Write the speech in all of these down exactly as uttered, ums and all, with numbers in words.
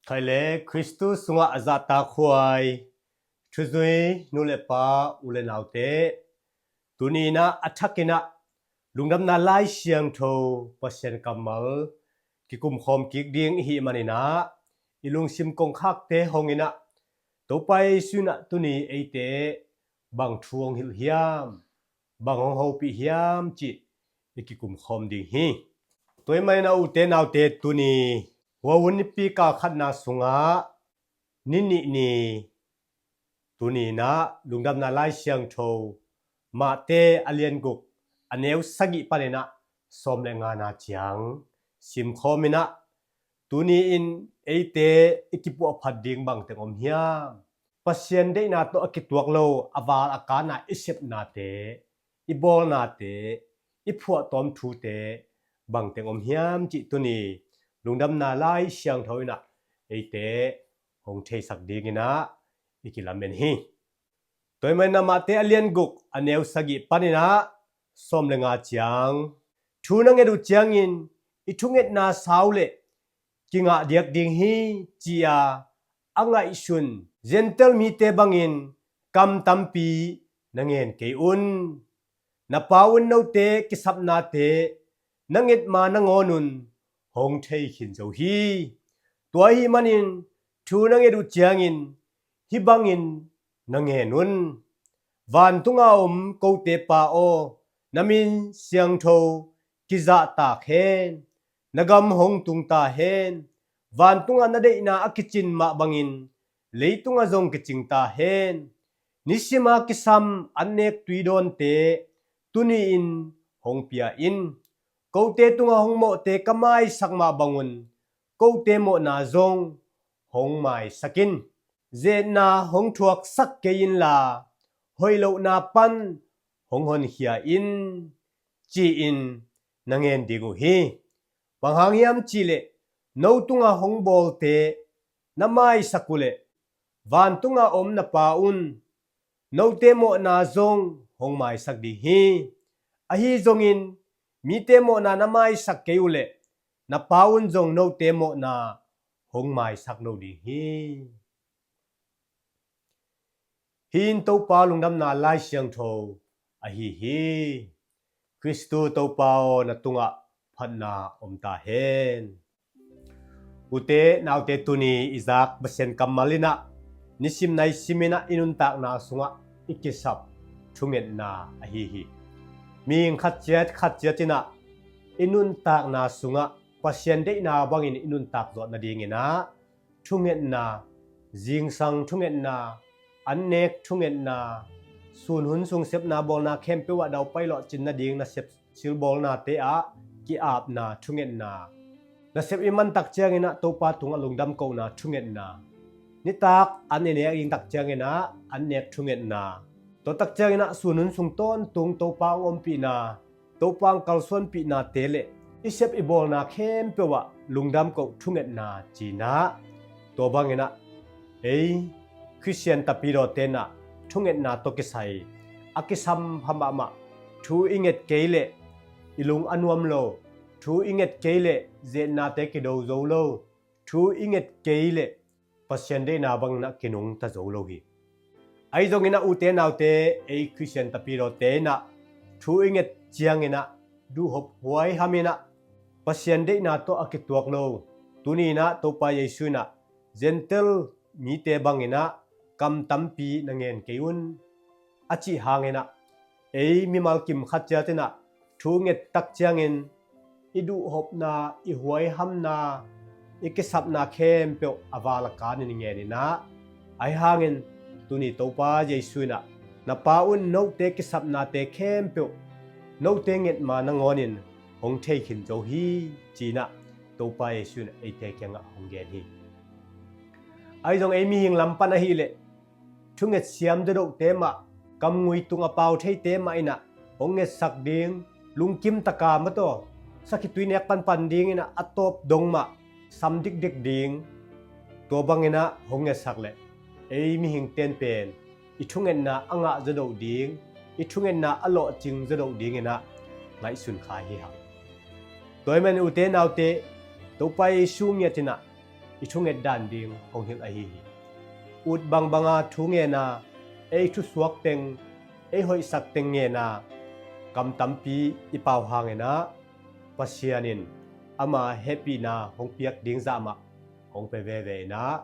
Khaile Khristu sungah a zahtakhuai thuzui nu le pa, u le naute, tuni inah a thak inah Lungdamna Lai Siangtho Pasian kammal kikumkhawm kik ding i hih maninah i lungsim kongkhakte hong inah Topa Jesu inah tuni eite bang thu hong hilh hiam, bang hong hopih hiam cih i kikumkhawm ding hi. Tua ahih maninah ute naute, tuni Huahun nipi kal khatna sungah ni nih ni, tuni inah Lungdamna Lai Siangtho Matthai a lian guk a neu sagih paninah sawm le ngana ciang simkhawm inah tuni in eite i kipuahphat ding bangteng om hiam? Pasian deihna tawh a kituak lo a val a kana i sepnate, i bawlnate, i phuahtawm thute bangteng om hiam cih tuni Lungdamna Lai Siangtho inah eite hong theisak ding inah i kilamen hi. Tua ahih maninah Matthai a lian guk a neu sagih paninah sawm le nga ciang, thu na nget uh ciangin i thungetna sau le kingah diak ding hi, ci-a a ngaihsun Gentail mite bangin kam tampi na ngen kei un. Na Pa un note kisapnate na nget ma nangawn un hong thei khin zo hi. Tua ahih manin thu na nget uh ciangin hih bangin na ngen un: Vantunga om kote Pa aw, na min siangtho kizahtak hen. Na gam hong tung ta hen. Vantunga na deihna a kicin mah bangin leitungah zong kicing ta hen. Nisima kisam annek tuidawnte tuni-in hong pia in. Kote tungah hong mawhte ka maisak mah bangun kote mawhna zong hong maisak in. Ze-etna hong thuaksak kei inla, hoih lohna pan hong honkhia in, ci-in na ngen ding uh hi. Bang hang hiam cihleh, no tungah hong bawlte na maisak uhleh, vantunga om na Pa un note mawhna zong hong maisak ding hi. Ahi zongin mite mawhna na maisak kei uhleh, na Pa un zong note mawhna hong maisak lo ding hi. Hih in Topa Lungdamna Lai Siangtho ahi hi. Khristu Topa aw, na tungah phatna om ta hen. Ute naute, tuni i zak Pasian kammal inah nisim naisim inah i nuntakna sungah i kisap thungetna ahi hi. Mihing khat ciat khat ciat inah i nuntakna sungah Pasian deihna bangin i nuntak zawh nading inah thungetna, zingsang thungetna, annek thungetna, sun hun sung sepna bawlna khempeuh ah daupai lawhcin nading nasep silbawlnate ah ki-apna thungetna, nasep i man tak ciangin ah Topa tungah lungdam kohna thungetna, nitak an i nek ding tak ciangin ah annek thungetna, tua tak ciangin ah sun hun sung tawntung Topa hong ompihna, Topa hong kalsuanpihnate le i sep i bawlna khempeuh ah lungdam koh thungetna ci-in ah, tua bangin ah ei Khristian tapidawte in ah thungetna tawh kisai a kisam pha mahmah, thu i nget kei leh i lung a nuam lo, thu i nget kei leh ze-etnate kido zo lo, thu i nget kei leh Pasian deihna bangin ah kinungta zo lo hi. Ahi zongin ah ute naute, ei Khristian tapidawte in ah thu i nget ciangin ah duhhop huaiham in ah Pasian deihna tawh a kituak lo, tuni in ah Topa Jesu in ah Gentail mite bangin ah kam tampi na ngen kei un, a cih hangin ah ei mimal kim khat ciat in ah thu nget tak ciangin i duhhopna, i huaihamna, i kisapna khempeuh a val a kanin i ngen in ah, ahi hangin tuni Topa Jesu in ah na Pa un note kisapnate khempeuh note nget ma nangawnin hong thei khin zo hi, ci-in ah Topa Jesu in ah eite kiangah hong gen hi. Ahi zong ei mihing lam pan ahih leh thunget siam zadohte mah, kamngui tung a pau theite mah in ah hong ngetsak ding, lungkim taka mataw sakhitui nek panpan dingin ah a tawp dong mah sam dikdik ding, tua bangin ah hong ngetsak leh ei mihingte in pen i thungetna a ngah zadoh ding, i thungetna a lawhcing zadoh dingin ah ngaihsun kha hi hang. Tua ahih manin ute naute, Topa Jesu ngiat in ah i thunget dan ding hong hilh ahi hi. Ut bangbanga thu ngena, ei thusuak teng, ei hoihsak teng ngena, kam tampi i pau hanginah Pasian in ama hehpihna hong piak ding zah mah hong pia veve inah,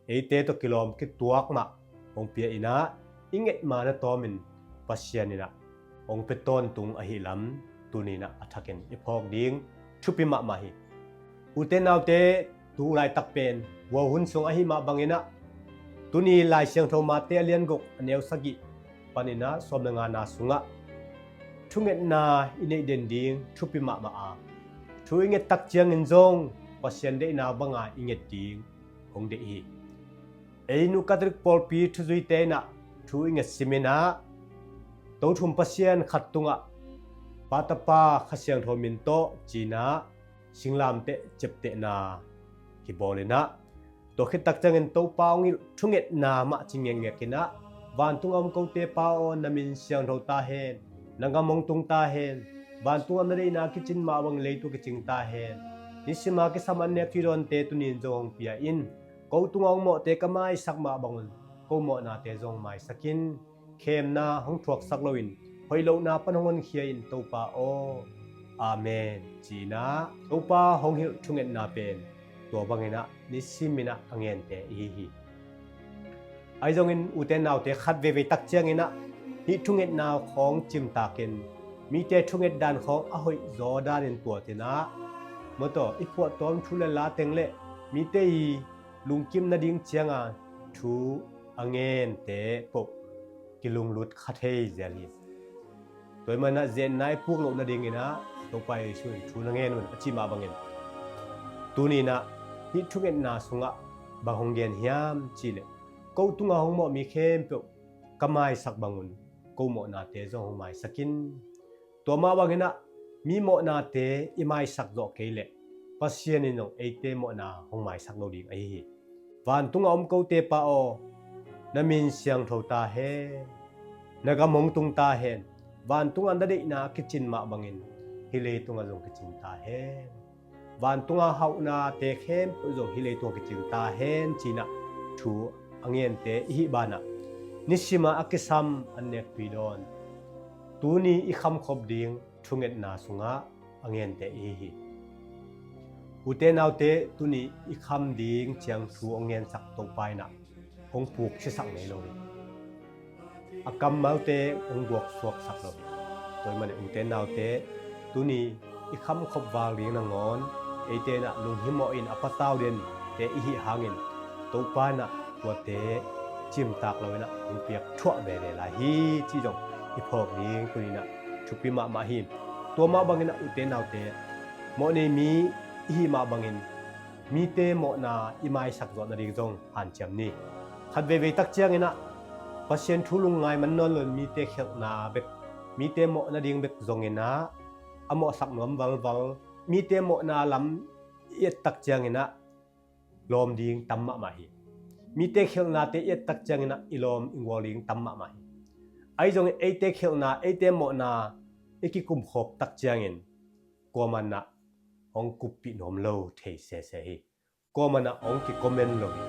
eite tawh kilawm kituak mah hong pia inah, i nget ma na tawmin Pasian inah hong pia tawntung ahi lam, tuninah a thakin i phawk ding thupi mahmah hi. Ute naute, tu laitak pen hua hun sung ahi mah banginah, tuni Lai Siangtho Mate a lian guk a neu sagih paninah sawm le ngana sungah thungetna i neih den ding thupi mahmah a, thu i nget tak ciangin zong Pasian deihna banga i nget ding hong deih hi. Ei Nu Katolik pawlpi thuzuite inah thu i nget siminah, Tothum Pasian khat tungah Pa, Tapa, Kha Siangtho min tawh cinah singlamteh ciaptehna kibawlinah, tua khit tak ciangin Topa hong hilh thungetna mah ci ngekngek inah, vantung a om kote Pa aw, na min siangtho ta hen, na gam hong tung ta hen, vantung a na deihna kicin mah bangin leitung kicing ta hen, nisima kisam an nek thudawnte tunin zong hong pia in, ko tunga hong mawhte ka maisak mah bangun ko mawhnate zong maisak in, khemna hong thuaksak loin hoih lohna pan hong honkhia in Topa aw. Amen. Cinah Topa hong hilh thungetna pen tua banginah nisiminah a ngente ihi hi. Ahi zongin ute naute, khat veivei tak cianginah hih thungetna khawng cimtakin mite thunget dan khawng a hoih zaw danin tuatinah, mawtaw i phuahtawm thu le la teng le mite i lungkim nading cianga thu a ngente poh kilunglut kha thei zel hi. Tua hi manah zenna i puk loh nadinginah Topa Jesu in thu na ngen un a cih mah bangin, tuninah hih thungetna sungah bang hong gen hiam cihleh, ko tunga hong mawh mi khempeuh ka maisak bangun ko mawhnate zong hong maisak in. Tua mah banginah mi mawhnate i maisak zawh kei leh Pasian in zong eite mawhna hong maisak lo ding ahi hi. Vantunga om kote Pa aw, na min siangtho ta hen, na gam hong tung ta hen, vantunga na deihna kicin mah bangin hih leitunga zong kicin ta hen. Vantunga hauhnate khempeuh zong hih leitunga kicing ta hen cinah thu a ngente ihi banah, nisima a kisam an nek thudawn, tuni i khamkhop ding thungetna sungah a ngente ihi hi. Ute naute, tuni i kham ding ciang thu hong ngensak Topa inah hong puk sisak ngei lo hi. A kammalte hong buak suaksak lo hi. Tua hi manah ute naute, tuni i khamkhop val ding nangawn eite inah lunghimawh in a patau dente ihi hangin Topa inah tuate cimtak lo inah hong piak thuah veve lai hi cih zong i phawk ding tuninah thupi mahmah hi. Tua mah banginah ute naute, mawhnei mi ihi mah bangin mite mawhna i maisak zawh nading zong hanciam ni. Khat veivei tak cianginah Pasian thu lungngai man nawn loin mite khelhna bek, mite mawh nading bek zonginah a mawhsak nuam valval, mite mawhna lam i et tak cianginah lawm ding tam mahmah hi. Mite khelhnate i et tak cianginah i lawm i gual ding tam mahmah hi. Ahi zongin eite khelhna, eite mawhna i kikumkhawk tak ciangin kuamanah hong kuppih nuam lo thei sese hi. Kuamanah hong kikomen lo hi.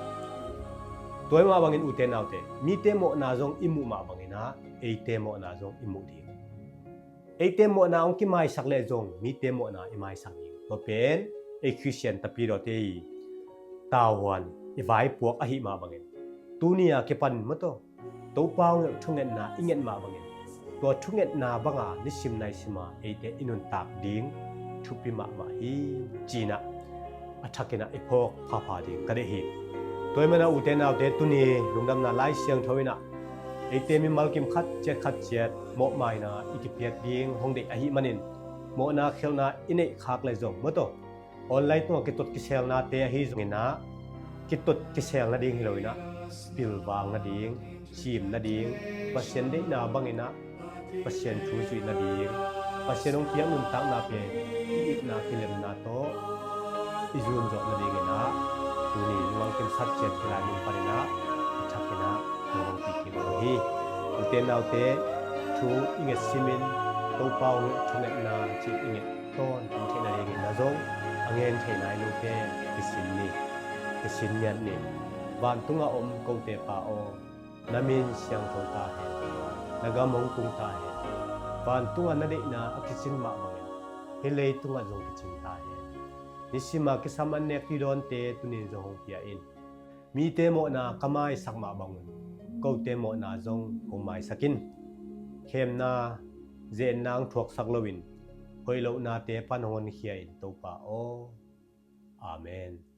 Tua hi mah bangin ute naute, mite mawhna zong i muh mah banginah eite mawhna zong i muh ding. Eite mawhna hong kimaisak leh zong mite mawhna i maisak ding. Tua pen ei Khristian tapidaw te i tauhuan, i vaipuak ahi mah bangin, tuni a kipan mawtaw Topa hong hilh thungetna i nget mah bangin, tua thungetna banga nisim naisima eite i nuntak ding thupi mahmah hi cinah a thakinah i phawk phapha ding ka deih hi. Tua hi manah ute naute, tuni lungdamna Lai Siangtho inah eite mimal kim khat ciat khat ciat mawhmaina i kipiak ding hong deih ahi manin, mawhna khelhna i neih khak le zong mawtaw online tungah kitot kiselnate ahi zonginah kitot kisel nading hi loinah pilvang nading, cim nading, Pasian deihna banginah Pasian thu zuih nading, Pasian hong piak nuntakna pen i itna kilemna tawh i zun zawh nadinginah tuni lungkim khat ciat kilai min paninah a thakinah thu hong pih kik lo hi. Ute naute, thu i nget simin Topa hong hilh thungetna cih i nget tawntung theih nadingin na zong a ngen thei nai lote kisin ni. Kisin ngiat ni. Vantungah om kote Pa aw, na min siangtho ta hen. Na gam hong tung ta hen. Vantungah na deihna a kisin mah bangin hih leitungah zong kicing ta hen. Nisim a kisam an nek tidawnte tunin zong hong pia in. Mite mawhna ka maisak mah bangun kote mawhna zong hong maisak in. Khemna, ze-etna hong thuaksak loin hoih lohnate pan hong honkhia in Topa aw. Amen.